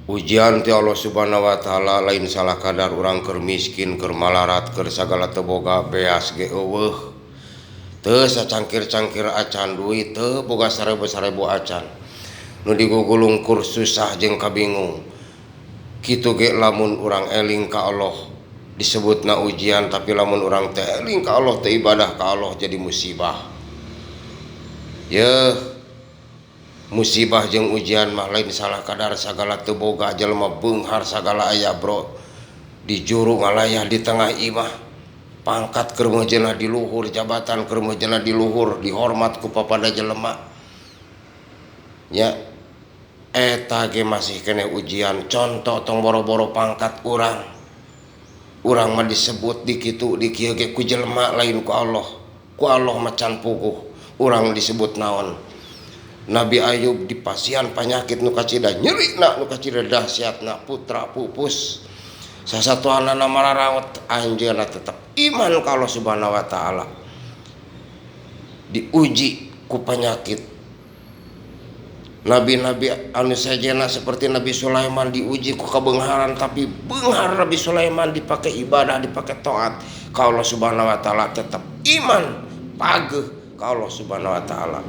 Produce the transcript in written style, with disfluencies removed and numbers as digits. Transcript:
Ujian ti Allah Subhanahu wa taala lain salah kadar urang keur miskin, keur malarat, keur sagala teu boga beas ge eueuh. Teu sacangkir-cangkir acan duit teu boga sarebu-sarebu acan. Nu digugulung kur susah jeung kabingung. Kitu ge lamun urang eling ka Allah disebutna ujian, tapi lamun urang teu eling ka Allah, teu ibadah ka Allah jadi musibah. Yeuh, musibah jeung ujian mah lain salah kadar sagala teu boga jelema beunghar sagala aya bro di juru ngalayah di tengah imah, pangkat keur meujeuhna di luhur, jabatan keur meujeuhna di luhur, dihormat ku papada jelema nya, eta ge masih keneh ujian. Contoh, tong boro-boro pangkat urang, urang mah disebut di kitu di kieu ge ku jelema, lain ku Allah. Ku Allah mah can puguh urang disebut naon. Nabi Ayub dipasihan panyakit nu kacida nyerina, nu kacida dahsyatna, putra pupus, sasatuanana mararaot, anjeunna tetep iman ka Allah Subhanahu wa taala. Diuji ku penyakit. Nabi-nabi anu sejenna seperti Nabi Sulaiman diuji ku kabeungharan, tapi beunghar Nabi Sulaiman dipakai ibadah, dipakai taat ka Allah Subhanahu wa taala, tetep iman pageuh ka Allah Subhanahu wa taala.